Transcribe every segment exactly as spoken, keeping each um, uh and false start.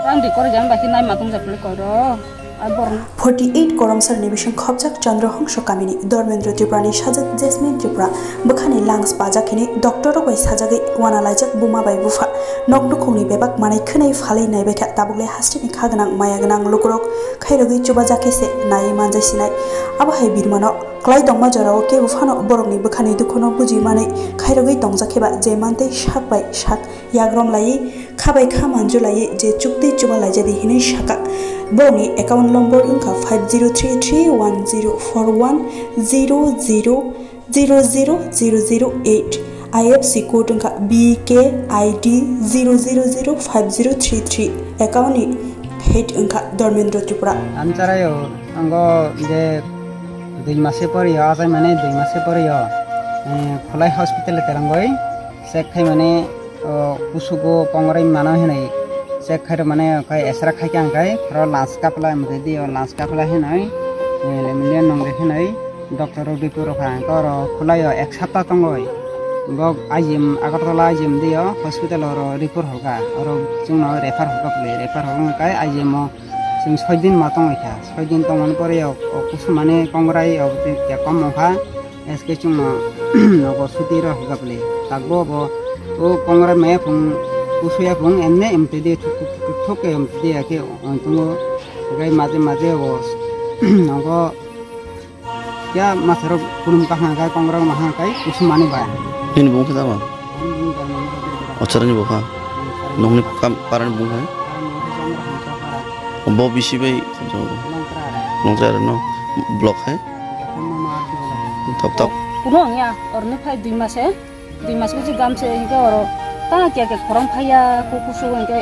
Rang di kori jang bai khe nai ma tong jak le koi ro. Ai bor. Forty eight Koromsarni bising khopjak Chandra Hongso kamini Dharmendra Tripurani sajak Jasmine Tripura bwkhani lungs pajak hini doctor rok bai sajagwi wana laijak buma bai bupha. Nok nukhungni bebak manai khwnai phalwi naibaikha, tabukle hasteni kha gwnang maya gwnang lukurok khairogwi chubajak khe se naiwi manjai sinai. Abo hai birmano klai tongma jorao kebo phano borokni bwkhani dukhuno buji manwi khairogwi tongjak khe ba je mantwi sak bai sak yagrom laiwi kha bai kha manju laiwi je chukti chuba laijadi hinwi saka. Borokni account number wngkha five zero three three one zero four one zero zero zero zero zero zero eight. I F C code wngkha B K I D zero zero zero five zero three three. Account ni head wngkha Dharmendra Tripura. Amcharayo ango je dui mase poriyo, achai mane dui mase poriyo, eh, Khulai hospital terangoi check khai mane, o, kusugo kongrai mano hinui check khai mane kai esra khai kang kai ro lungs kapla mredi o lungs kapla hinui, eh, lemlian nongre hinui. Doctor rok report rok kha, hwnkhe oro khwlai o ek sapta tongoi. Bo I G M, Agartala I G M de o hospital oro report hol kha. Oro chwngno refer hol kha pwlwi, refer hol wngkha I G M o chwng soi din ma tongoi kha. Soi din tongmani pore o, o kusumani kongrai o ya kom wngkha. S K chwngno nogo suti rw hol kha pwlwi. Takbo bo o kongrai maya phung, kusuya phung, emne emte de thuk thuk thuk thuk thuk ke emte de ya khe tongo. Hwnkhe maje maje o nogo Ya masarok kunum kaham kai, kongrok maham kai, kusumani bai. Nini bung khe tamo? Ani bung Dharmendra Tripura. Ochorani bupha. Hmm, Nongni kam parani bung hai? Parani bung khe Chandra Hongso para. Bo bisi bai khobjang bo. Longtra are. Longtra are no? Block hai? Block hai, mama arti bola. Top top. Kuno ya, orni phai dui mase. Dui mas bisi gamse hinkhe oro tana kiya kiya khorang phaiya, ku kusu hinkhe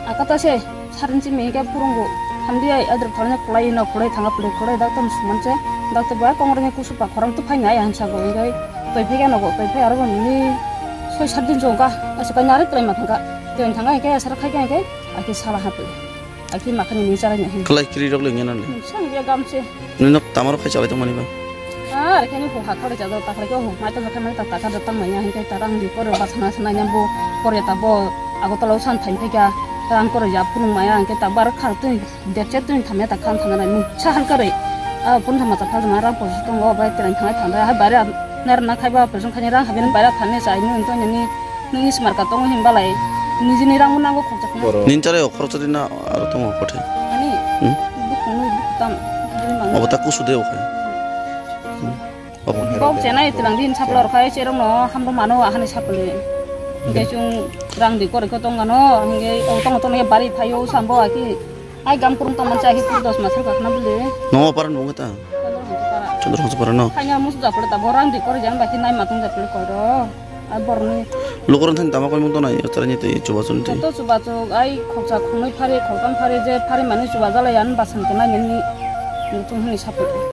akata se sarin chimi hinkhe phurungo hamdi ai adro khorang khwlai no khwlai thanga pwlwi khwlai daktam suman se dakta ba kongorni kusu pa khorang tu phaina ai hansa go hinkhe toi phaiya nogo toi phai aro ni soi sat din jongka asa kanya ari trai ma thangka tren thanga hinkhe asar khai hinkhe aki sala hapwi. Aki makhani ni charai na hin. Khwlai kiri rok le ngenani. Sang ya gamse. Nino tamaro khai chalai tongmani ba. Ar khe ni ho hakha le jado takra khe ho mai to kha mai ta ta kha tang manya hin kai ta rang di kore ba sana sana nya bo kore ta bo ago tolo san thai kai ka rang kore ya phunung maya hin kai ta bar khar tui dekche tui thamya ta khan thangna nung cha han kare. A pun thama ta phal ma rang po tong go bai tren thang thang ha bare ner na khai ba person khani rang ha ben bare thani chai nung to ni. Nungni smart card tongo hinba lai nijini rang bo nango khoroksa kheno. Nini chale o khoroksa di na aro tongo kothe? Ani Hmm? Bukhung nui bukhutam bini mango. Obo ta kusu de o khai. Hmm. Obo Bok chenai tilang din sapla rok khai cherong no hambo mano ahani sapli. Hingke chung rang di kori ko tong ano hingke o tong tong ye bari phayo sambo aki. Ai gam kurung tong mancha aki kur dos masal ka khna bili. Nongo paran bunga ta? Chandra Hongso para. Chandra Hongso para no? Kanya musu japur ta borang di kori jang baki nai matung japur koro. Ai borni. Lukurang thani tama koi mung tonai, tara ni tei chubachu ni tei. Joto chubachu, ai khoksa khongnoi phari, khoktam phari je phari mani chubajalai ani basan kenai nini mutung hini sapur.